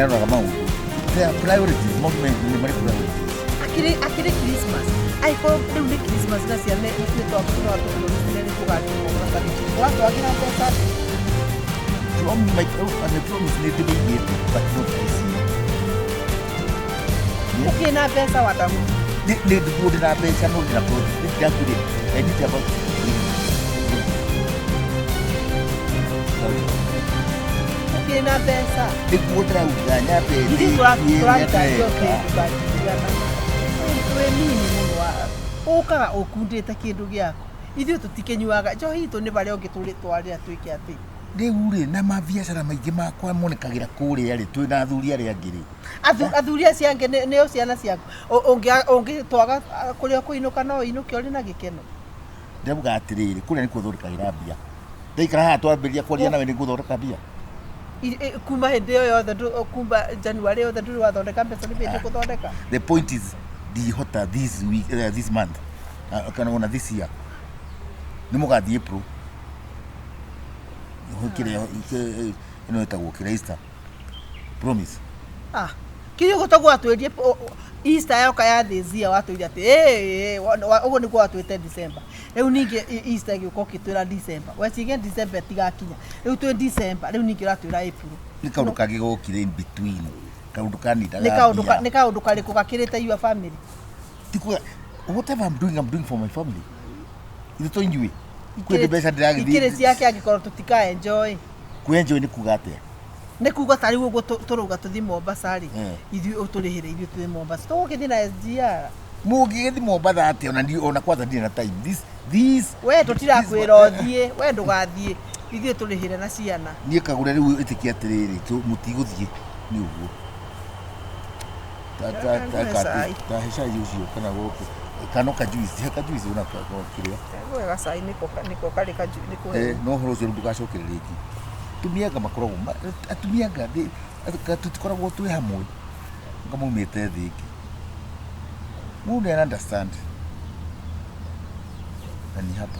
Nĩ aroraga maũndũ. There are priorities, maũndũ nĩ marĩ priorities. Akĩrĩ akĩrĩ Christmas. Angĩkorwo rĩu nĩ Christmas na ciana nĩ twatũrorire nĩ tũgathiĩ Mombasa nĩkĩ? Ũratwagĩra mbeca? My promise nĩ ndĩmĩigĩte, but not this year. Ũkĩrĩ na mbeca wadamu? Nĩ nĩguo ndĩ na mbeca no ndĩ na promise. Nĩ ndakwĩrire, I need about 3,000. Ũkĩrĩ na mbeca? Nĩguo ndĩrauga nyambe Ithuĩ ndĩkie ũrĩa tũraruta ndĩreka. ndũgatigana. Wĩ nini mũno ũkaga ũkundĩte kĩndũ gĩaku. Ithuĩ tũtikĩnyuaga njohi itũ nĩ barĩa ũngĩ tũrĩtwarĩra twĩke atĩ. Rĩu rĩ, na mabiacara maingĩ makwa monekagĩra kũrĩa rĩ, twĩ na athuri arĩa angĩ rĩ. Athuri acio angĩ nĩo ciana ciaku. Ũngĩtwaga kũrĩa ũkũinũka no ũinũke ũrĩ na gĩkeno. Ndĩrauga atĩrĩrĩ, kũrĩa nĩkuo thondekagĩra mbia. Ndaikara haha twambĩrĩria kwaria nawe nĩ ngũthondeka mbia. Kuma hĩndĩ ĩyo yothe kuma January yothe ndũrĩ wathondeka mbeca nĩ hĩndĩ ũgũthondeka. The point is ndihota this week, this month, kana ona this year. Nĩ mũgathiĩ April. Kĩrĩa ĩno ĩtagwo kĩrĩa Easter. Promise. Ah, kĩrĩa ũguo toguo watwĩrie Easter yoka ya this year watwĩire atĩ ũguo nĩguo watwĩte December. Rĩu ningĩ Easter ĩgĩũka ũkĩtwĩra December. Weciria December ĩtigakinya. Rĩu twĩ December, rĩu ningĩ ũratwĩra April. Nĩ kaũndũ kangĩ gokire in between. Kaũndũ kanindaga Nĩ kaũndũ mbia. Nĩ kaũndũ karĩkũ gakĩrĩte your family? Ti kuga, whatever I'm doing, I'm doing for my family. Ithe to inyuĩ. Kwĩ mbeca ndĩragĩthiĩ. Ikĩrĩ ciake angĩkorwo tũtika enjoy. Kwĩ enjoy nĩ kuga atĩa? Nĩ kuga ta rĩu ũguo tũrauga tũthiĩ Mombasa rĩ, Eh. ithuĩ ũtũrĩhĩre ithuĩ tũthiĩ Mombasa. Tũgũgĩthiĩ na SGR. Mũngĩgĩthiĩ Mombasa atĩa ona niĩ ona kwanza ndirĩ na time. This this We tũtirakwĩra ũthiĩ, we ndũgathiĩ. Ithuĩ tũrĩhĩre na ciana. Niĩ kagũre rĩu ĩtĩkia atĩrĩrĩ, mũtigũthiĩ nĩ ũguo. Cai. Ta he cai ũcio kana gũkũ. Kana ka juice, he ka juice ona ka kĩrĩa. Gwe gacai nĩko karĩ nĩko. No ũhoro ũcio rĩu ndũgacokere rĩngĩ. Atumia anga makoragwo atumia anga tũtikoragwo twĩ hamwe. Anga maumĩte thĩ ĩngĩ. Mũndũ nĩ understand. Na ni hapa.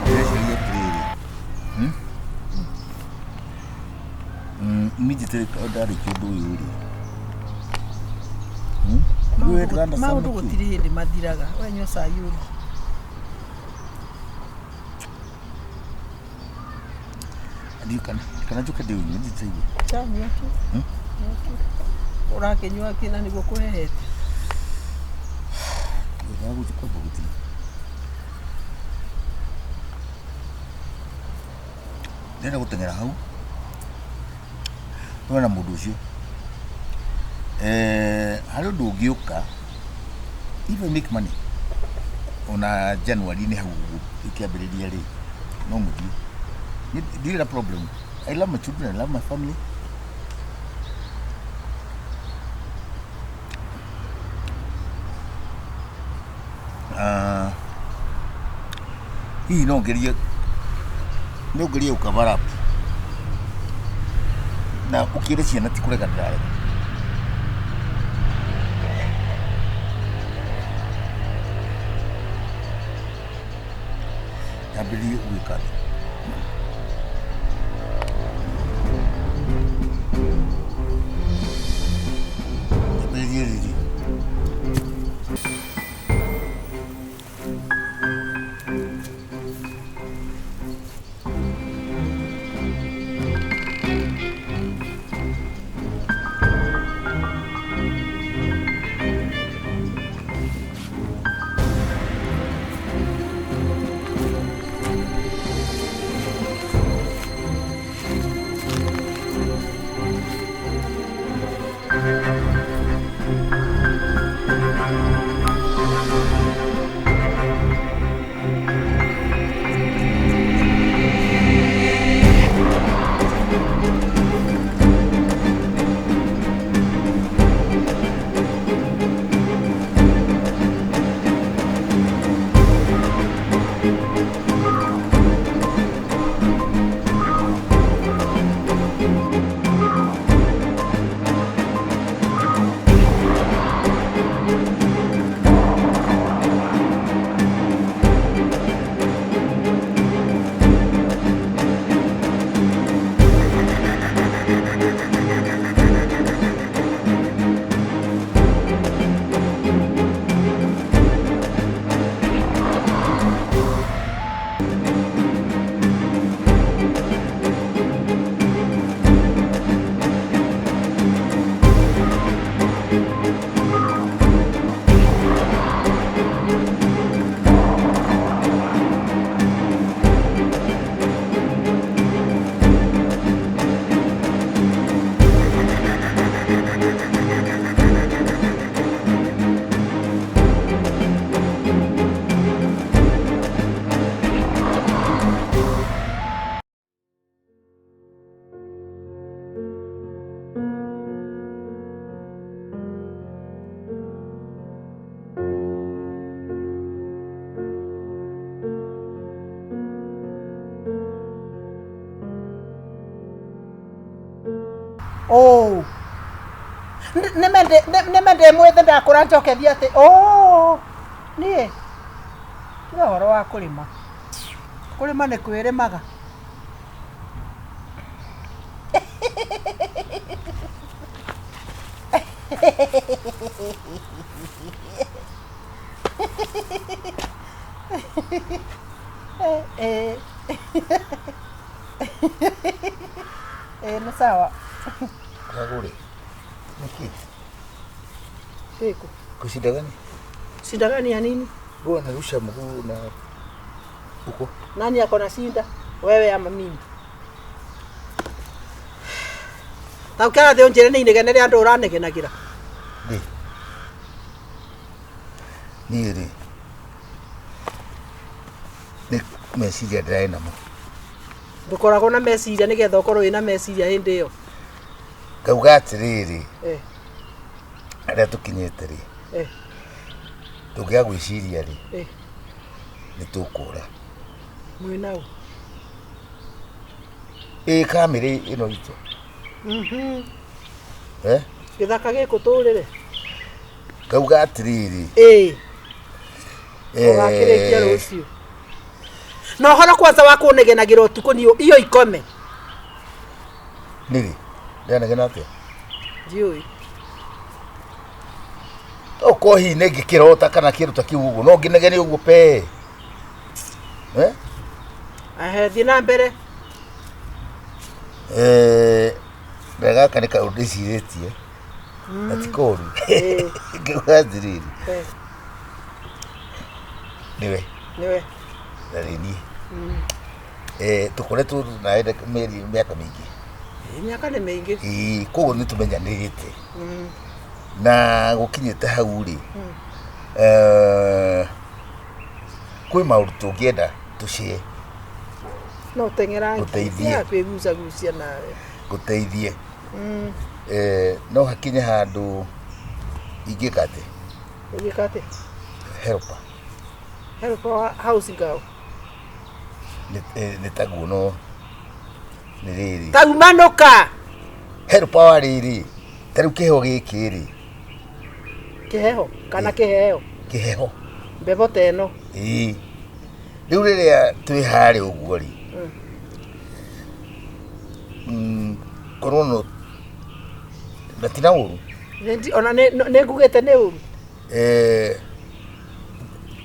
Ndĩreciria atĩrĩrĩ, Immediately ndarĩkia ũndũ ũyũ rĩ, Ndiũĩ ndĩra-understand Maũndũ nĩkĩ. gũtirĩ hĩndĩ mathiraga. We nyua cai ũngĩ. Ndiũĩ kana njũke ndĩũnyue nditaigua. Chanyua tu. Nyua tu. Ũrakĩnyua kĩ na nĩguo kũhehete? Ndĩraga gũthiĩ kwamba gũthiĩ. Ndĩrenda gũteng'era hau tuone na mũndũ ũcio. Harĩ ũndũ ũngĩũka, if I make money ona January-inĩ hau ũguo ĩkĩambĩrĩria rĩ, no mũthiĩ. Ndirĩ na problem. I love my children, I love my family. Hihi no ngerie gũ cover up Na ũkĩre ciana ti kũrega ndĩrarega. Nyambĩrĩrie gwĩka atĩa? Nyambĩrĩrie rĩrĩ. Oh. Nĩme ndĩ mwĩthĩ ndakũra njoke thiĩ atĩ oh, niĩ tiga ũhoro wa kũrĩma. Kũrĩma nĩ kwĩrĩmaga. Eh, eh. Nĩ sawa. Kagũrĩ. Nĩkĩ? Siku. Kushinda gani? Shinda gani ya nini? Huwa narusha mguu na huko. Nani ako na shinda? Wewe ama mimi? Ta ũkĩara thĩ ũnjĩre nĩ inegene rĩa andũ ũranegenagĩra. Rĩ. Niĩ rĩ. Nĩ meciria ndĩrarĩ namo. Ndũkoragwo na meciria nĩgetha ũkorwo wĩna meciria hĩndĩ ĩyo. Ngauga atĩrĩrĩ, Eh, harĩa tũkinyĩte rĩ, eh, tũngĩaga gwĩciria rĩ, eh. nĩ tũkũra. Mwĩ nau. Ĩ kamĩrĩ ĩno itũ. Mhm. Eh? Gĩthaka gĩkũ tũrĩre. Ngauga atĩrĩrĩ. Ĩĩ. Eh, Ũgakĩrĩkia rũciũ. Na ũhoro kwanza wa kũnegenagĩra ũtukũ nĩ iyo ikome. Nĩrĩ? Ndĩranegena atĩa? Ndiũĩ. Okorwo hihi nĩ ngĩkĩrota kana kĩndũ ta kĩu ũguo, no ngĩnegene ũguo pe. Eh? Ehe, thiĩ na mbere. Eh, na gaka nĩ kaũndũ ndĩcirĩtie na ti koru. Ĩĩ. Ngauga atĩrĩrĩ, Eh, nĩwe nĩwe. na nĩ niĩ. Eh, tũkoretwo nawe mĩeri mĩaka mĩingĩ. Ĩĩ, Mĩaka nĩ mĩingĩ. Ĩĩ, koguo nĩ tũmenyanĩrĩte Mm. na gũkinyĩte hau rĩ, eh, kwĩ maũndũ tũngĩenda tũcĩe No ũteng'erangie. Gũteithie. Tiga kwĩgucagucia nawe. ngũteithie. Mm. Eh, no hakinye handũ ingĩka atĩ Ũgĩka atĩa? helper Help our house girl. nĩ taguo no nĩ rĩrĩ Taumanũka. Helper wa rĩrĩ, ta rĩu kĩheo gĩkĩ rĩ, Kĩheho kana kĩheo? Kĩheho. Mbebo ta ĩno. Ĩĩ, rĩu rĩrĩa twĩ harĩa ũguo rĩ, korwo no na ti na ũru. Ona nĩ ngugĩte nĩ ũru.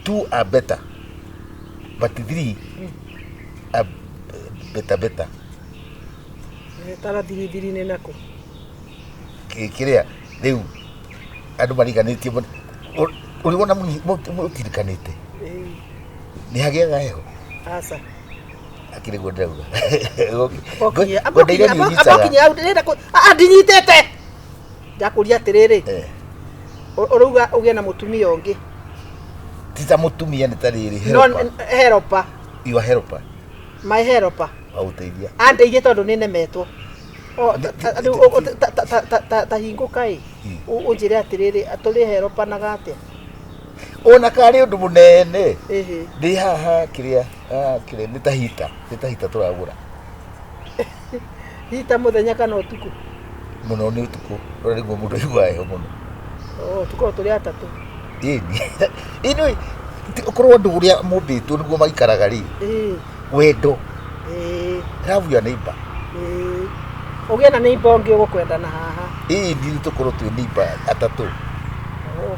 Two are better, but three are better better. Tara thirithiri nĩ nakũ? Kĩrĩa rĩu andũ mariganĩtie, ũrĩ wona mũtirikanĩte nĩ hagĩaga heho? Aca. Akĩrĩ guo ndĩrauga. Amba Ngwendeire nĩ ũnyitaga. ũkinye hau ndĩrenda ndinyitĩte. Ndakũria atĩrĩrĩ, ũrauga ũgĩe na mũtumia ũngĩ. Ti ta mũtumia, nĩ ta rĩrĩ, No helper. Helper. Your helper. My helper. Wa gũteithia. Andeithie tondũ nĩ nemetwo. Rĩu ta hingũka ĩ, ũnjĩre atĩrĩrĩ, tũrĩ helpanaga atĩa? Ona karĩ ũndũ mũnene. Ĩhĩ. Ndĩ haha kĩrĩa, kĩrĩa nĩ ta heater, nĩ ta heater tũragũra. Heater mũthenya kana ũtukũ? Mũno nĩ ũtukũ, ũrĩa nĩguo mũndũ aiguaga heho mũno. Oh, tũkorwo tũrĩ atatũ. Ĩni. Ĩni ũkorwo andũ ũrĩa mombĩtwo nĩguo maikaraga rĩ. Wendo. Love your neighbor. Ĩĩ. Ũgĩe na neighbor ũngĩ ũgũkwenda na haha. Ĩni nĩ tũkorwo twĩ neighbor atatũ. Oh.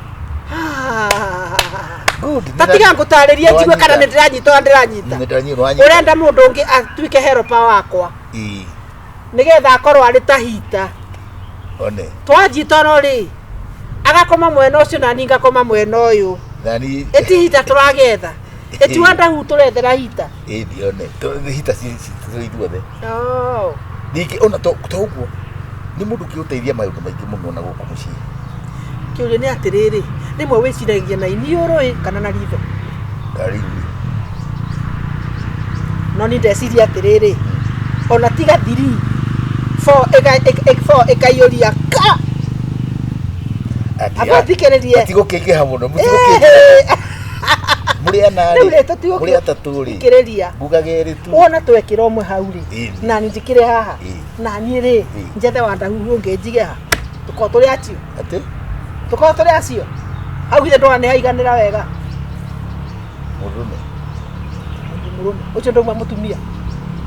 Good. Ta tiga ngũtarĩrie njigue kana nĩ ndĩranyita ona ndĩranyita. Nĩ ndĩranyita, nĩwanyita. Ũrenda mũndũ ũngĩ atuĩke helper wakwa. Ĩĩ. Nĩgetha akorwo arĩ ta heater. One. Twanjitoro rĩ, agakoma mwena ũcio na niĩ ngakoma mwena ũyũ. Nani. Ĩti heater tũragetha. Ĩti wandahu tũrethera heater. Ĩni one. Nĩ heater ci ithuothe. Oh. Ningĩ ona to ũguo nĩ mũndũ ũngĩgũteithia maũndũ maingĩ mũno na gũkũ mũciĩ. Kĩũria nĩ atĩrĩrĩ, rĩmwe wĩciragia na iniũrũ ĩ kana na ritho? Rĩu. No niĩ ndeciria atĩrĩrĩ, ona tiga 3 4 4 ĩkaiyũria ka. Amba thikĩrĩrie. Matigũkĩingĩha mũno, mũtigũkĩingĩha. Mũrĩ ana Rĩu rĩ, rĩ, tũtigũkĩ- mũrĩ atatũ rĩ, thikĩrĩria. Ngugaga erĩ tu. Wona twekĩra ũmwe hau rĩ, Ĩni. na niĩ njĩkĩre haha, Ĩni. na niĩ rĩ, Ĩni. njethe wandahuhu ũngĩ njige ha, tũkorwo tũrĩ acio. Atĩ? Tũkorwo tũrĩ acio. Hau githĩ ndwona nĩ haiganĩra wega. Mũndũrũme. Mũndũ mũrũme. Ũcio ndauma mũtumia.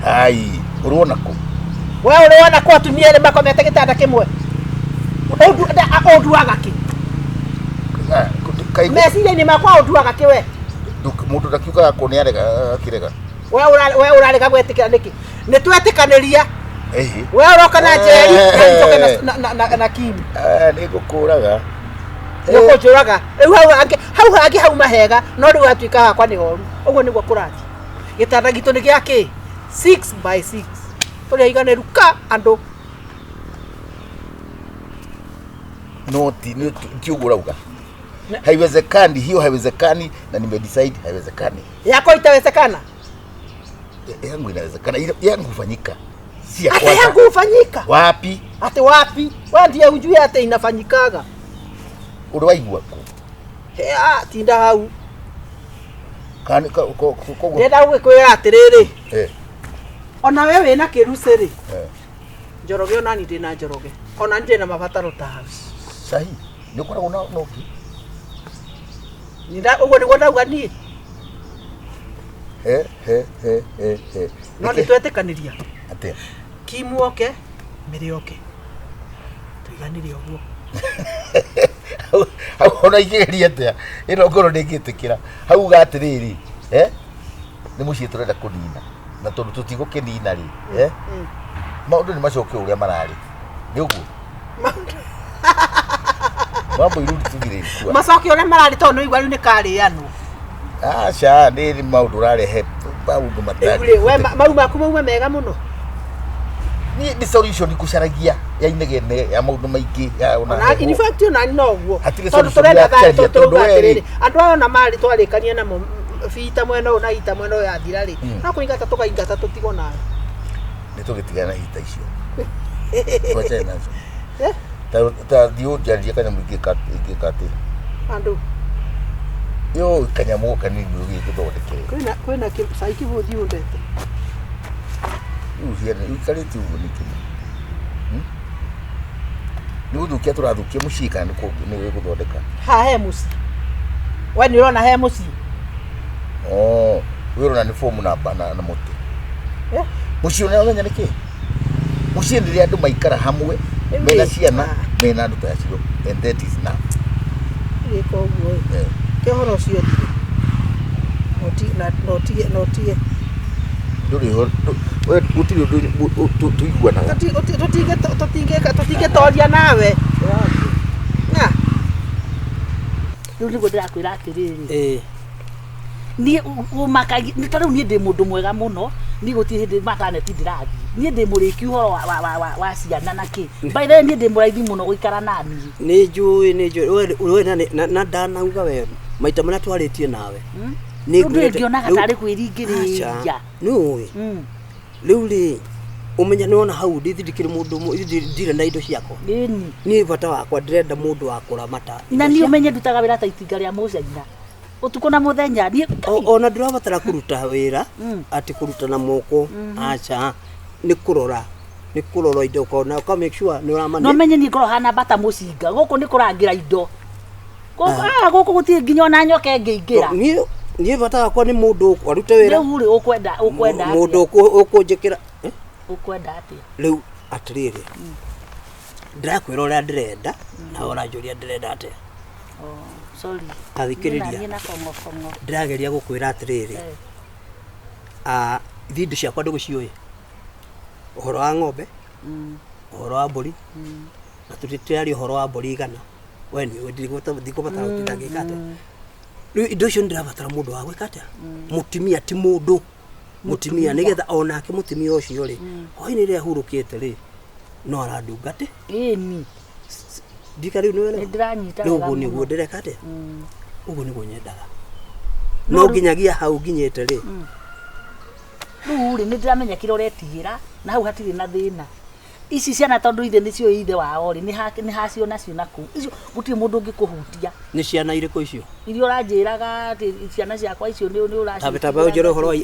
Ai, ũrona kũ? We ũrona kũ atumia erĩ makomete gĩtanda kĩmwe? Ũnduaga kĩ? Kaigua. Meciria-inĩ makwa ũnduaga kĩ we? Mũndũ ndakiugaga kũ nĩ arega akĩrega. We ũrarega gwĩtĩkĩra nĩkĩ? Nĩ twetĩkanĩria. Ĩhĩ. We ũroka na Njeri, na njoke na Kim. Nĩ ngũkũraga. Nĩ ũkũnjũraga. Rĩu hau hangĩ hauma hega, no rĩu hatuĩka hakwa nĩ horu. Ũguo nĩguo kũrathiĩ. Gĩtanda gitũ nĩ gĩa kĩ? 6 by 6. Tũrĩ aiganĩru ka andũ. No ti, nĩ ti ũguo ũrauga. Haiwezekani, hiyo haiwezekani, na nimedecide haiwezekani. Yako itawezekana? Yangu inawezekana, ile yangu hufanyika. Si ya Ate kwanza. yangu hufanyika? Wapi? Ate wapi? Wewe ndiye hujui ate inafanyikaga. Uri waigua ku? Tinda hau. Kani ka, ko, ko, ko, Ndĩrenda gũgĩkwĩra atĩrĩrĩ. Ona we wĩna kĩrucĩ rĩ. Njoroge ona niĩ ndĩna Njoroge. Ona niĩ ndĩna mabataro ta hau. Sahi, nĩ ũkoragwo na ũngĩ? Ũguo nĩguo ndauga niĩ. He, he, he, he, he. No nĩ twetĩkanĩria. Atĩa? Kimu oke, Mĩrĩ oke. Tũiganĩre ũguo. Hau ona ingĩgeria atĩa? Ĩno ngoro ndĩngĩtĩkĩra. Hau uga atĩrĩrĩ, Nĩ mũciĩ tũrenda kũnina. Na tondũ tũtigũkĩnina rĩ, Maũndũ nĩ macoke ũrĩa mararĩ. Nĩ ũguo? Mambo irudi tu vile ilikuwa. Macoke ũrĩa mararĩ tondũ nĩ ũigua rĩu nĩ karĩanwo. Aca, nĩ maũndũ ũrarehe, maũndũ matarĩ. Rĩu rĩ, we mau maku mauma mega mũno. Niĩ nĩ solution ngũcaragia ya inegene, ya maũndũ maingĩ, ya ona Ona, heho. in fact, ona no ũguo. Hatirĩ Tondũ solution tũrenda ya thayũ, kũcaria, tondũ tondũ tũrauga we rĩ. atĩrĩrĩ, andũ aya ona marĩ twarĩkania namo, bita mwena ũyũ na ita mwena ũyũ yathira rĩ, no kũingata tũkaingata tũtigwo nayo. Nĩ tũgĩtigana na hita icio. Twachane nacio. Ta thiĩ ũnjarĩrie kanyamũ ingĩka atĩa? Andũ. Yo, kanyamũ kanini ũgĩgĩthondekere. Kwĩna cai kĩbũthi ũndete. Rĩu ciana, ũikarĩte ũguo nĩkĩ? Nĩ gũthũkia tũrathũkia mũciĩ kana nĩ gũthondeka? Ha he mũciĩ, we nĩ ũrona he mũciĩ? Oh, we ũrona nĩ fomu na mũtĩ. Eh? Mũciĩ ũrĩa ũmenya nĩ kĩ? Mũciĩ nĩ rĩrĩa andũ maikara hamwe Rĩu mena rĩ- ciana, ah. mena andũ ta acio, and that is enough. Gĩka ũguo ĩ. Eh. Ke ũhoro ũcio ũthire. Na ũtige na ũtige. Ndũrĩ ho, we gũtirĩ ũndũ tũiguanaga. Tũtingĩtoria nawe na Rĩu nĩguo ndĩrakwĩra atĩrĩrĩ, Ĩĩ. Niĩ ũmakagia nĩ ta rĩu niĩ ndĩ mũndũ mwega mũno. Niĩ gũtirĩ hĩndĩ maternity ndĩrathiĩ. Niĩ ndĩ mũrĩki ũhoro wa ciana na kĩ. By the way, niĩ ndĩ mũraithi mũno gũikara naniĩ. Nĩ njũĩ, nĩ njũĩ. We na ndanauga we maita marĩa twarĩtie nawe. Nĩ Rĩu ngwĩrĩte- ndĩngĩonaga rĩu- tarĩ kwĩringĩrĩria. Aca, nĩ ũĩ rĩu rĩ, ũmenya nĩ wona hau ndithi ndikĩrĩ mũndũ ndirĩ na indo ciakwa. Ĩni. Niĩ bata wakwa ndĩrenda mũndũ wa kũramata Na niĩ ũmenye ndutaga wĩra ta itinga rĩa mũcaina ũtukũ na mũthenya niĩ. Ona ndũrabatara kũruta wĩra atĩ kũruta na moko, aca, nĩ kũrora, nĩ kũrora indo, ũkona, ũka make sure nĩ ũramane. No menye niĩ ngorwo hana mbata mũcinga gũkũ nĩ kũrangĩra indo gũkũ. Gũkũ gũtirĩ nginya ona nyoka ĩngĩingĩra. Niĩ bata wakwa nĩ mũndũ arute wĩra. Rĩu rĩ, ũkwenda Mũndũ atĩa? ũkũnjĩkĩra. Eh? Ũkwenda atĩa? Rĩu atĩrĩrĩ, ndĩrakwĩra ũrĩa ndĩrenda, nawe ũranjũria ndĩrenda atĩa. Oh, sorry. Ta thikĩrĩria. Niĩ na niĩ na kongo kongo. Ndĩrageria gũkwĩra atĩrĩrĩ, ithuĩ indo ciakwa ndũgũciũĩ, ũhoro wa ng'ombe, ũhoro wa mbũri, na tũtiraria ũhoro wa mbũri igana, we nĩ ũĩ ndikũbatara gũtinda ngĩka atĩa. Rĩu indo icio nĩndĩrabatara mũndũ wa gwĩka atĩa, mũtumia, ti mũndũ mũtumia, nĩgetha onake mũtumia ũcio rĩ, hwainĩ rĩrĩa ahurũkĩte rĩ, no arandungate. Ĩni. Ndika rĩu nĩwelewa? Nĩ ndĩranyita Rĩu wega ũguo mũno. nĩguo ndĩreka atĩa, ũguo nĩguo nyendaga, no nginyagia hau nginyĩte rĩ. Rĩu rĩ, nĩ ndĩramenya kĩrĩa ũretigĩra, na hau hatirĩ na thĩna. Ici ciana, tondũ ithe nĩcio ithe wao rĩ, nĩ hacio nacio na kũu icio gũtirĩ mũndũ ũngĩkũhutia. Nĩ ciana irĩkũ icio? Iria ũranjĩraga atĩ ciana ciakwa icio nĩ Tambe tambe ũnjĩre ũhoro wa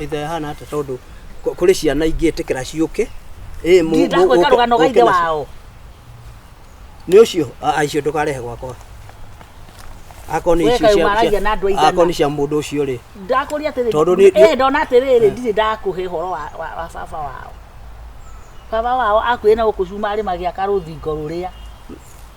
ithe hana atĩa, tondũ kũrĩ ciana ingĩtĩkĩra ciũke. Ĩ, Ndagwĩka rũgano ga ũke ithe nacio. wao. Nĩ ũcio. Ah, icio ndũkarehe gwakwa, akorwo nĩ We icio kaĩ ũmaragia na andũ aigana? akorwo nĩ cia mũndũ ũcio rĩ. Ndakũria atĩrĩrĩ. Tondũ nĩ- Eh, ndona atĩrĩrĩ, ndirĩ ndakũhe ũhoro wa baba wao. Baba wao akuire na gũkũ cumarĩ magĩaka rũthingo rũrĩa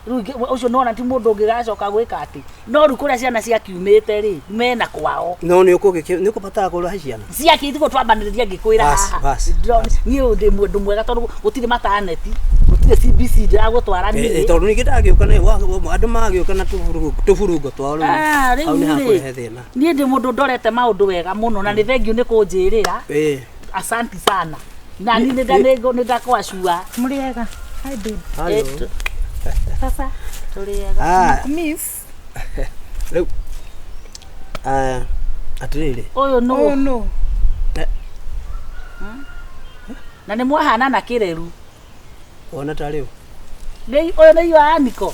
rĩu ũcio nona ti mũndũ ũngĩgacoka gwĩka atĩ, no rĩu kũrĩa ciana ciakiumĩte rĩ, mena kwao. No nĩ ũkũbatara kũrehe ciana. Ciakĩtigwo twambanĩrĩria ngĩkwĩra. Bas, Haha. bas, Niĩ ndĩ mũndũ mwega tondũ gũtirĩ maternity, gũtirĩ CBC ndĩragũtwara niĩ. Tondũ ningĩ ndagĩũka na andũ magĩũka na tũburungo twao rĩu. Ah, rĩu Hau nĩ rĩ, hakũrehe thĩna. Niĩ ndĩ mũndũ ndorete maũndũ wega mũno, na nĩ thengiũ nĩ kũnjĩrĩra. Asanti sana, na niĩ nĩ ndakwacua. Mũrĩega. Hi babe. Hello. Baba, tũrĩega. Ah, Miss. Rĩu atĩrĩrĩ. Ũyũ nũ? Oh no. Na nĩ mwahana na kĩreru. Wona ta rĩu. Ũyũ nĩ iwa Aniko.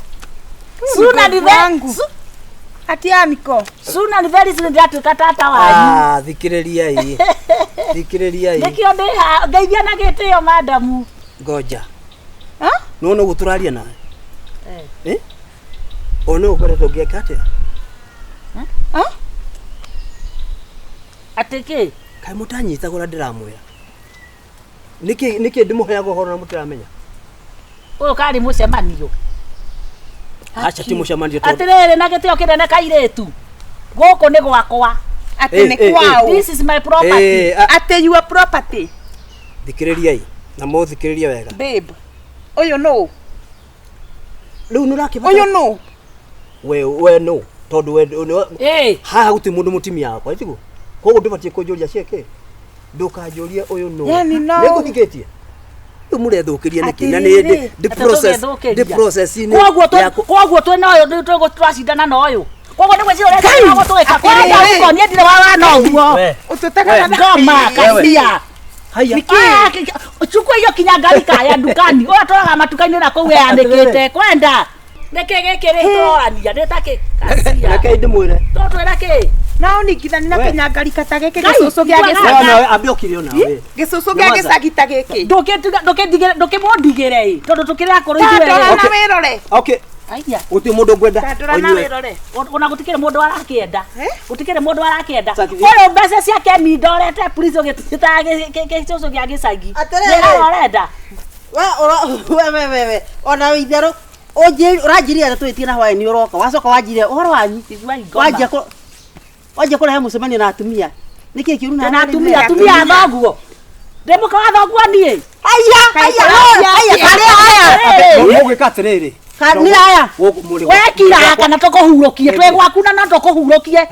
Soon and very, wangu. Ati Aniko. soon and very soon ndĩratuĩka tata wanyu. Ah, thikĩrĩriai, thikĩrĩriai. Nĩkĩo ndĩ haha ngeithia na gĩtĩo madamu. Ngoja. Ha? Nĩwona ũguo tũraria nawe? Eh? Ona ũkoretwo ũngĩeka atĩa? Ha? Atĩ kĩ? Kaĩ mũtanyitaga ũrĩa ndĩramwĩra? Nĩkĩ ndĩmũheaga ũhoro na mũtiramenya? Ũyũ karĩ mũcemanio? Aca, ti mũcemanio tondũ Atĩrĩrĩ, na gĩtĩo kĩnene, kairĩtu, gũkũ nĩ gwakwa. Ati Eh, nĩ eh, eh. kwao. This is my property. Eh, Ati your property. Thikĩrĩriai na mũthikĩrĩrie wega. Babe. Ũyũ no. Rĩu nĩ ũrakĩbatara Ũyũ no. We no, tondũ we Eh, haha gũtirĩ mũndũ mũtumia wakwa, tiguo? Koguo ndũbatiĩ kũnjũria ciĩkĩ, ndũkanjũrie ũyũ nũ. Yani no. Nĩngũhingĩtie rĩu, mũrethũkĩria nĩkĩ na nĩ Atĩrĩrĩ. ndĩ Atĩ process tũgethũkĩria. ndĩ process-inĩ Koguo koguo twĩ na ũyũ tũracindana na ũyũ, koguo nĩguo ciũrĩa tũgĩka kwenda Atĩrĩrĩ. ũguo, niĩ ndirĩ wa wana ũguo. We. Ũtũtekaga na Ngoma kasia. Haya. Ah, chukua hiyo kinyangari kaya dukani, ũyũ atũraga matuka-inĩ na kũu eanĩkĩte kwenda nĩkĩ gĩkĩ rĩ tũrorania nĩ takĩ kasia. Reke ndĩmwĩre. Tũtwĩra kĩ? Na ũningithani na We. kĩnyangarika ta gĩkĩ Ngai, gĩcũcũ gĩa igua We gĩcagi. nawe ambia ũkire onawe. Gĩcũcũ gĩa Nyamaza. gĩcagi ta gĩkĩ. Ndũkĩmũndigĩre ĩ tondũ tũkĩrĩ akũrũ Ta ndora ithuerĩ. na wĩrore. Okay. Aya. Gũtirĩ mũndũ ngwenda. Ta ndora na Ũnyue. wĩrore. Ona gũtikĩrĩ mũndũ arakĩenda. Eh? Gũtikĩrĩ mũndũ arakĩenda. Saki- Ũyũ mbeca ciake mindorete please ũgĩtĩtaga gĩcũcũ gĩa gĩcagi. Atĩrĩrĩ. Nĩ ũrenda. We ũra we we we we ona itherũ ũranjĩrire atĩ tũgĩtie na hwaĩ-inĩ ũroka wacoka wanjire ũhoro wanyu Igua ingoma. wanjia kũ wanjia kũrehe mũcemanio na atumia nĩkĩ kĩũru Na atumia atumia a thoguo. Ndĩ mũka wa thoguo niĩ. aya aya aya karĩa aya Mũgwĩka atĩrĩrĩ. Nĩ aya Gũkũ mũrĩ Wekira kana tũkũhurũkie twĩ gwaku na no tũkũhurũkie.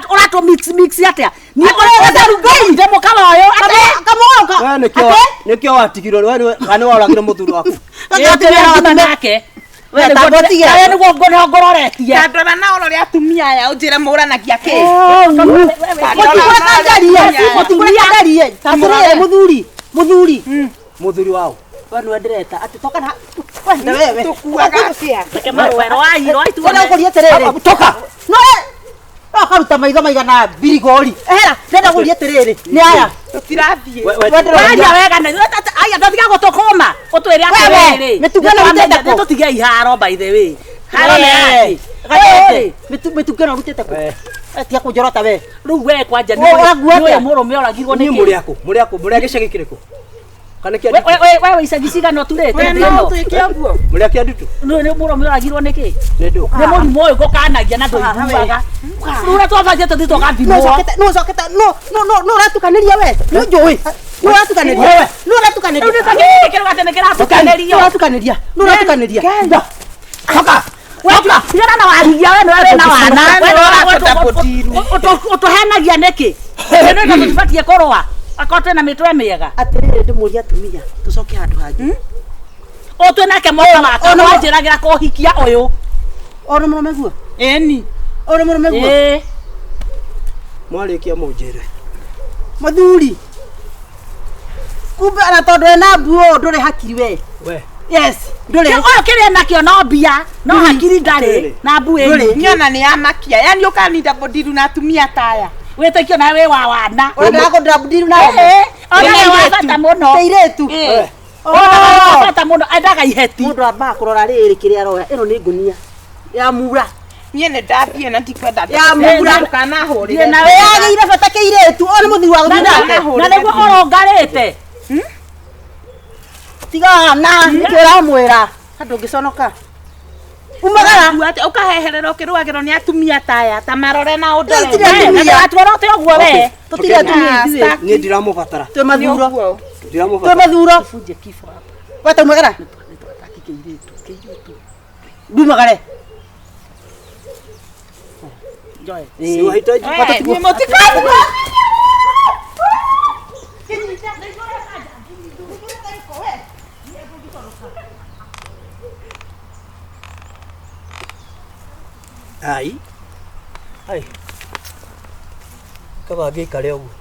Ũratũ mix mix atĩa? Niĩ ũrenda ndĩ mũka wa ũyũ atĩ kamũgũka We nĩkĩo nĩkĩo watigirwo we nĩwe kana nĩworagire mũthuri waku. Ĩĩ, nake. We, tamba ũtige. Tawe nĩguo ngororetie. Ta ndora na ũrore atumia aya ũnjĩre mũranagia kĩ. Mũtigwĩka atĩrĩrĩ mũthuri mũthuri Mũthuri wao. we nĩwe ndĩreta atĩ toka na we na wewe Tũkuaga atĩa? Reke marũe rwai rwai Wona tuone. ũkũria atĩrĩrĩ Toka. no no akaruta maitho maigana mbirigori ehera ndenda gũria atĩrĩrĩ nĩ aya Tũtirathiĩ. We- we- Waria wega na aya ndatiga gũtũkũma ũtwĩre atĩrĩrĩ. Mĩtugo ĩno ũrutĩte kũ? Nĩtũtige iharo by the way. Haro nĩ yake. Gatete mĩtugo ĩno ũrutĩte kũ We. tia kũnjorota we Rĩu we kwanja Ũũ, ũrakuua nĩ ũyũ atĩa? mũrũme oragirwo Inyuĩ nĩkĩ? mũrĩ akũ? Mũrĩ akũ? Mũrĩ a gĩcagi kĩrĩkũ? Kana kĩa We Ndutu? we we icagi cigana ũturĩte We thĩ no ĩno? ũtuĩke ũguo. Mũrĩ a kĩa Ndutu? Nĩ mũrũme oragirwo nĩkĩ? Nĩ ndũ. Nĩ mũrimũ ũyũ ngũkanagia na ndũiguaga. Rĩu ũrĩa twabanjia tũthiĩ tũgathimwo. no ũcokete no no no no ũratukanĩria we nĩ njũĩ no ũratukanĩria Wewe. no ũratukanĩria Rĩu nĩ kĩrĩ atĩ nĩ no kĩratukanĩrio. ũratukanĩria no ũratukanĩria Toka. Tigana na warigia we nĩwe wĩna wana. Nĩ We nĩwe ũratũta bũtiru. Ũtũhenagia nĩkĩ? Nĩ ũndũ tũtibatiĩ kũrũa. Akorwo twĩna mĩtwe mĩega. atĩrĩrĩ ndĩmũrie atumia tũcoke handũ hangĩ Ũyũ twĩ nake mwaka wake Ona- wanjĩragĩra kũhikia ũyũ. ona mũrũme guo Ĩni. ona mũrũme guo Ĩĩ. Mwarĩkia mũnjĩre. mũthuri kumbe ona tondũ ena mbuo ndũrĩ hakiri we We. yes ndũrĩ Ũyũ kĩrĩa nakĩo no mbia no hakiri ndarĩ Ndũrĩ. na mbuĩ Ndũrĩ. nyingĩ. Niĩ ona nĩ yamakia. Yaani ũkaninda bũndiru na atumia ta aya. Wĩtĩkio nawe wĩ wa wana. ũrenda kũndĩra ndiru na Ĩĩ, ona wĩ wa bata mũno. teirĩtu Ĩĩ. Ona wĩ wa bata mũno endaga iheti. mũndũ ambaga kũrora rĩrĩ kĩrĩa aroya ĩno nĩ ngũnia ya mura Niĩ nĩ ndathiĩ na ndikwenda Ya mura. Ndũkanahũrĩre. Thiĩ nawe. wĩyagĩire bata kĩirĩtu o nĩ mũthuri wa Na gũthiĩ nake na nĩguo ũrũngarĩte. tigana nĩkĩ ũramwĩra andũ ũngĩconoka umagara Ũraigua atĩa? Ũkaheherera ũkĩrũagĩrwo nĩ atumia ta aya ta marore na ũndore. Tũtirĩ atumia. Na ndũgatuorote ũguo we. tũtirĩ atumia Ah, ithuĩ staki. Niĩ ndiramũbatara. twĩ mathuro Nĩ ũguo. twĩ Ndiramũbatara. mathuro Bunje kifo hapa. weta umagara Nĩtwataki kĩirĩtu. Kĩirĩtu. ndumagare Joy. Siwahitaji. We, niĩ mũtikaigua. Ai. Ai. Kaba ngĩikare ũguo.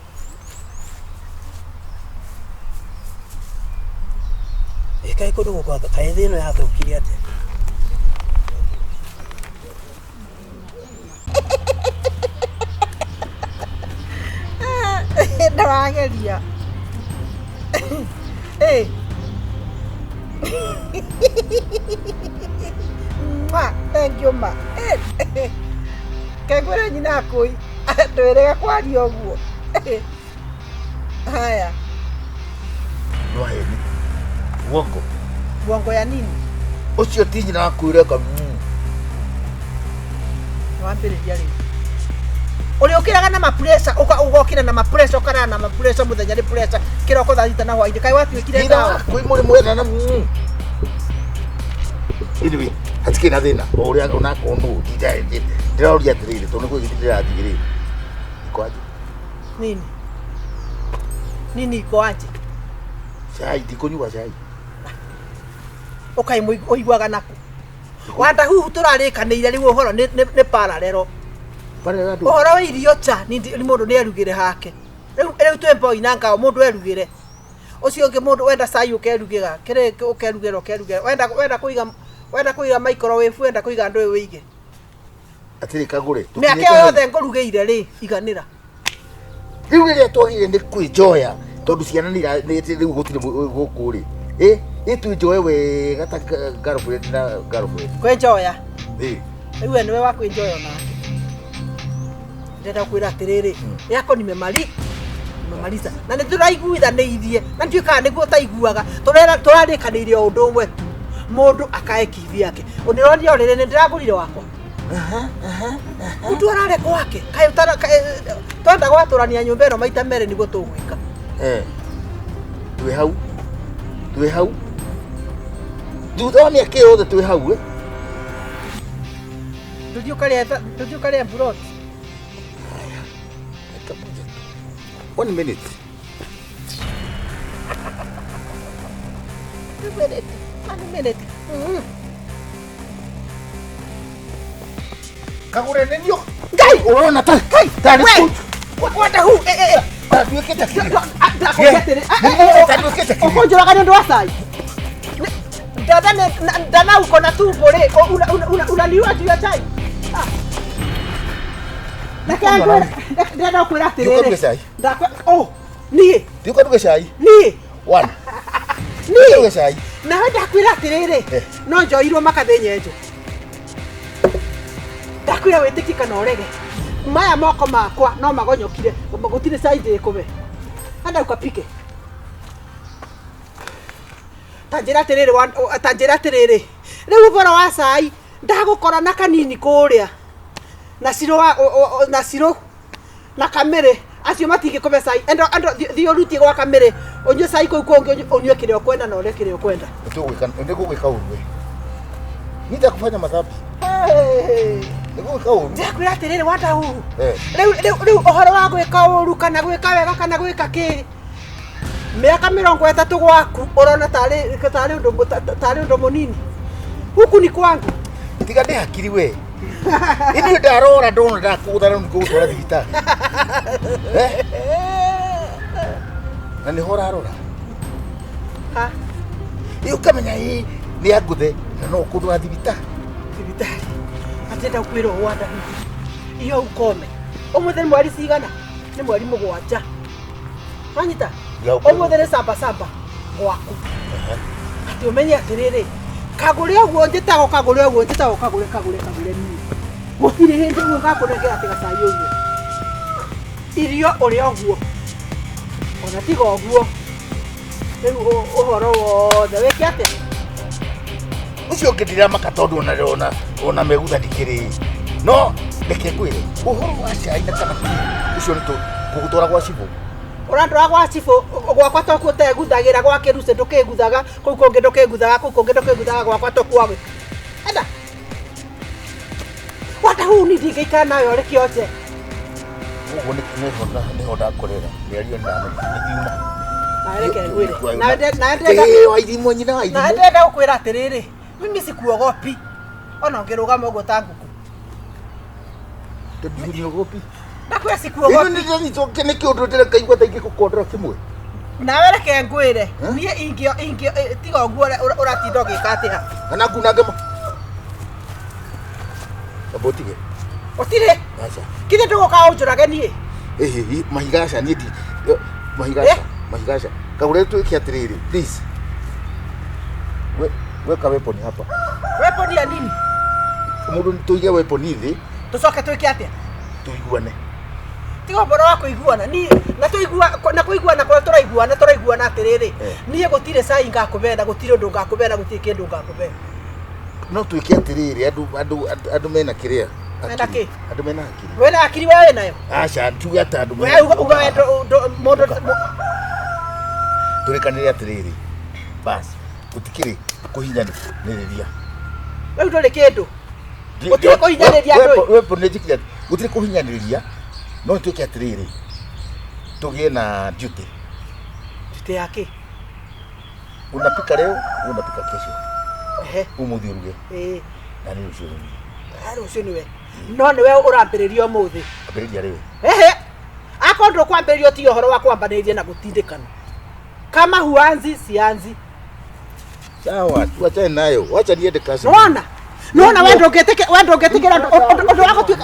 Ĩ kaĩ kũndũ gũkũ kaĩ thĩ ĩno yathũkire atĩa? Ndĩrageria Ĩ. Mwah, thank you ma kengwĩre nyina akũi ndwĩrĩga kwaria ũguo haya No heni. Uongo. uongo ya nini Ũcio ti nyina waku ũreka. Nĩwambĩrĩria rĩu ũrĩa ũkĩraga na mapressure ũgokĩra na mapressure ũkarara na mapressure mũthenya nĩ pressure kĩroko thaa thita na hwainĩ kaĩ watuĩkire Nyina ndawa waku mũrĩ mwena na. Anyway, hatikĩ na thĩna. O ũrĩa onakorwo nũ ndĩroria atĩrĩrĩ tondũ nĩ kwĩgĩtĩ ndĩrathiĩ rĩ. Iko aje? nini nini iko aje Cai ndikũnyua cai. ũkaĩ ũiguaga naku wanda huhu tũrarĩkanĩire rĩu ũhoro nĩ pararero Parera ndũ. ũhoro wa irio cha nĩ mũndũ nĩ erugĩre hake rĩu rĩu twĩ mboi na ngao mũndũ erugĩre ũcio ũngĩ mũndũ wenda cai ũkerugĩra kĩrĩ ũkerugĩra ũkerugĩra wenda wenda kũiga wenda kũiga microwave wenda kũiga ndũĩ wĩige Atĩrĩ kagũre. Mĩaka ĩyo yothe ngũrugĩire rĩ, iganĩra. Rĩu rĩrĩa twagĩrĩire nĩ kwĩnjoya tondũ ciana nĩ rĩu gũtirĩ gũkũ rĩ. Ĩ, ĩ twĩnjoye wega ta girlfriend na girlfriend. Kwĩnjoya. Ĩ. Rĩu we nĩwe wa kwĩnjoya onake. Ndĩrenda gũkwĩra atĩrĩrĩ, yako nimemali nimemaliza na nĩ tũraiguithanĩirie na ndiũĩ kana nĩguo ũtaiguaga tũrarĩkanĩire o ũndũ ũmwe tu mũndũ akae kivyake. Ũnĩronire o rĩrĩ nĩ ndĩragũrire wakwa. Mũndũ arare gwake kaĩ twenda gwatũrania nyũmba ĩno maita merĩ nĩguo tũgwĩka. Eh. Twĩ hau. Twĩ hau. Thutha wa mĩaka ĩyo yothe twĩ hau ĩ. Tũthiĩ ũkarĩe mburoti. Dakika moja tu. 1 minute. 2 minute. 1 minute. Kagũre nĩ niĩ. Ngai! Ũrona ta Ngai! tarĩ We! kũ- Wanda hu eh eh. ta nduĩkĩte kĩrĩa. Ndakwĩra atĩrĩ. Ta nduĩkĩte kĩrĩa. Ũkũnjũraga nĩ ũndũ wa cai. Dada dada uko na tumbo rĩ, unaniua juu ya chai. Reke ngwĩre, ndĩrenda gũkwĩra Thiĩ ũkaruge atĩrĩrĩ. cai. Ndakwa oh, niĩ, Thiĩ ũkaruge cai. niĩ, One. niĩ. Ũkaruge cai. Nawe ndakwĩra atĩrĩrĩ, Eh. no njoirwo makathĩ nyenjo. Ndakwĩra wĩtĩkie kana ũrege. Maya moko makwa no magonyokire, gũtirĩ cai ndĩkũbe. Enda ukapike. Ta njĩra atĩrĩrĩ, ta njĩra atĩrĩrĩ. Rĩu ũboro wa cai ndagũkora na kanini kũrĩa. Na cirũ na cirũ na kamĩrĩ acio matingĩkũbe cai. Endo endo thiĩ ũrutie gwa kamĩrĩ ũnyue cai kũu kũngĩ ũnyue kĩrĩa ũkwenda na ũrĩe kĩrĩa ũkwenda. Nĩ gũgwĩka ũru we. Nitakufanya madhambi. Nĩ gũgwĩka ũru. Ndĩrakwĩra atĩrĩrĩ Wanda huhu. Eh. Rĩu rĩu rĩu ũhoro wa gwĩka ũru kana gwĩka wega kana gwĩka kĩ mĩaka 30 gwaku ũrona tarĩ tarĩ ũndũ tarĩ ũndũ mũnini. Huku ni kwangu. Tiga ndĩ hakiri we. Ithuĩ ndarora ndona ndakũgũtha rĩu nĩngũgũtwara thibitarĩ. Eh? Na nĩho ũrarora. Ha, Ĩ ũkamenya ĩ nĩ angũthe na no ũkũndwara thibitarĩ. Thibitarĩ. Atĩrenda gũkwĩra ũũ Wanda huhu. Iyo ukome. Ũmũthĩ nĩ mweri cigana? Nĩ mweri 7. Wanyita? Ũmũthĩ nĩ samba samba gwaku. Atĩ ũmenye atĩrĩrĩ, kagũre ũguo njĩtagwo kagũre ũguo njĩtagwo kagũre kagũre kagũre niĩ. Gũtirĩ hĩndĩ ũguo ngakũnengera atĩ gacai ũguo. Irio ũrĩa ũguo. Ona tiga ũguo. Rĩu ũhoro wothe wĩke atĩa? Ũcio ũngĩ ndiramaka tondũ ona ona ona megutha ndikĩrĩ. No reke ngwĩre ũhoro wa cai na kana kĩ ũcio nĩ tũgũtwara gwa cibũ. Ũrandwara gwa cibũ gwakwa tokuo ũteguthagĩra gwa kĩrucĩ ndũkĩguthaga kũu kũngĩ ndũkĩguthaga kũu kũngĩ ndũkĩguthaga gwakwa tokuo gwĩka. Enda. Wanda huhu niĩ ndingĩikara nawe ũrĩ kĩonje. Ũguo nĩho ndakorera mĩario ndamenya. Nawe reke ngwĩre. Nawe ndĩrenda Ĩĩ wairimũ nyina na wairimũ. ndĩrenda gũkwĩra atĩrĩrĩ, mimi sikuogopi. Ona ũngĩrũgama ũguo ta ngũkũ. Tondũ niogopi. Ndakwĩra Ĩno sikuogopi. nĩ ndĩranyitwo nĩ kĩũndũ ndĩrekaigua ta ingĩgũkondora kĩmwe. Nawe reke ngwĩre, niĩ ingĩ ingĩ tiga ũguo ũratinda ũgĩka atĩa. Kana ngunange ma. Amba ũtige. Gũtirĩ. Aca. Githĩ ndũgũka ũnjũrage niĩ? Ĩhĩ mahiga aca niĩ ndi mahiga aca mahiga aca. Kagũre twĩke atĩrĩrĩ please. Weka weapon hapa. Weapon ya nini? Mũndũ tũige weapon thĩ Tũcoke twĩke atĩa? tũiguane. Tiga ũhoro wa kũiguana niĩ na tũigua na kũiguana kũrĩa tũraiguana tũraiguana atĩrĩrĩ, niĩ gũtirĩ cai ngakũbena gũtirĩ ũndũ ngakũbena gũtirĩ kĩndũ ngakũbena. No twĩke atĩrĩrĩ andũ andũ andũ mena kĩrĩa. Mena kĩ? Andũ mena hakiri. Wĩna hakiri we wĩnayo? Aca tuge atĩ andũ We uga uga we mũndũ tũrĩkanĩre atĩrĩrĩ bas gũtikĩrĩ kũhinyanĩrĩria. Rĩu ndũrĩ kĩndũ. Gũtirĩ kũhinyanĩrĩria andũ. Wepo nĩ njĩkire gũtirĩ kũhinyanĩrĩria no twĩke atĩrĩrĩ tũgĩe na duty. Duty ya kĩ? Unapika leo, unapika kesho. Ehe. Ũmũthĩ ũruge. Ĩĩ. Na niĩ rũciũ nĩ niĩ. Rũciũ nĩwe. No nĩwe ũrambĩrĩria ũmũthĩ. Ambĩrĩria rĩu. Ehe. Akorwo ndũkwambĩrĩria ũtige ũhoro wa kwambanĩria na gũtindĩkana. Kama huanzi sianzi. Sawa, tuachane nayo. Wacha niende kazi. Nĩwona? Nĩwona we ndũngĩtĩkĩra we ndũngĩtĩkĩra ũndũ wa gũtuĩka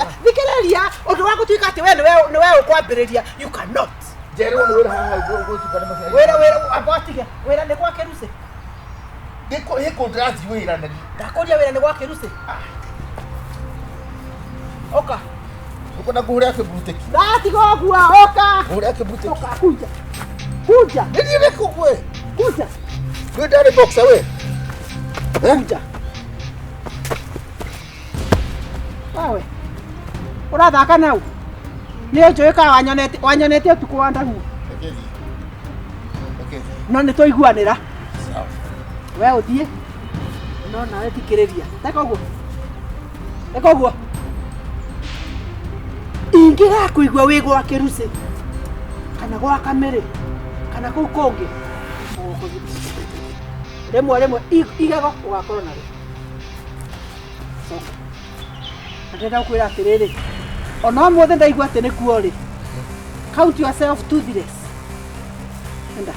Ũkĩambĩrĩria, you cannot. Njerwo nĩ wĩra haha gwĩtuka nĩ maciaro. Wĩra wĩra amba watige. Wĩra nĩ gwake Rusi. Ndĩkũ hĩkũ ndĩrathiĩ wĩra na Ndakũria wĩra nĩ gwake Rusi. Oka. Ũkwenda ngũhũre kĩburutĩki. Ndatiga ũguo, oka. Ngũhũre kĩburutĩki. Oka, kuja. Kuja. Nĩ ndĩkũ we. Kuja. Ndĩ ndarĩ boxer we. Kuja. Wewe. Ũrathaka nau? Nĩ njũĩ kana wanyonete wanyonete ũtukũ wa ndahu. Reke thiĩ. Reke thiĩ. No nĩ twaiguanĩra. Sawa. We ũthiĩ. No nawe thikĩrĩria. Eka ũguo. Eka ũguo. Ingĩgakũigua wĩ gwa Kĩrucĩ kana gwa Kamĩrĩ kana kũu kũngĩ ũgũthiĩ. Rĩmwe rĩmwe igego ũgakorwo narĩo. Coka. Na ndĩrenda gũkwĩra atĩrĩrĩ, ona ũmũthĩ ndaigua atĩ nĩkuo rĩ, count yourself toothless. Enda.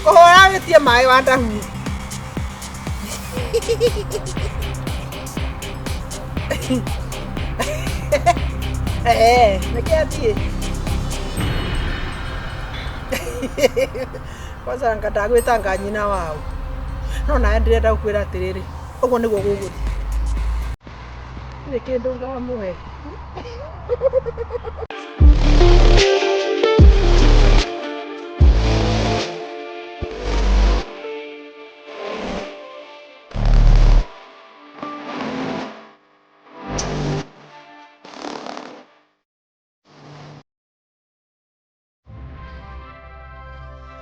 Kũhũra wĩtie maĩ wa ndahu. Eh, nĩkĩ athiĩ? Kwanza anga ndagwĩtanga nyina wao. No nawe ndĩrenda gũkwĩra atĩrĩrĩ, ũguo nĩguo gũgũthiĩ. Ndirĩ kĩndũ ngamũhe.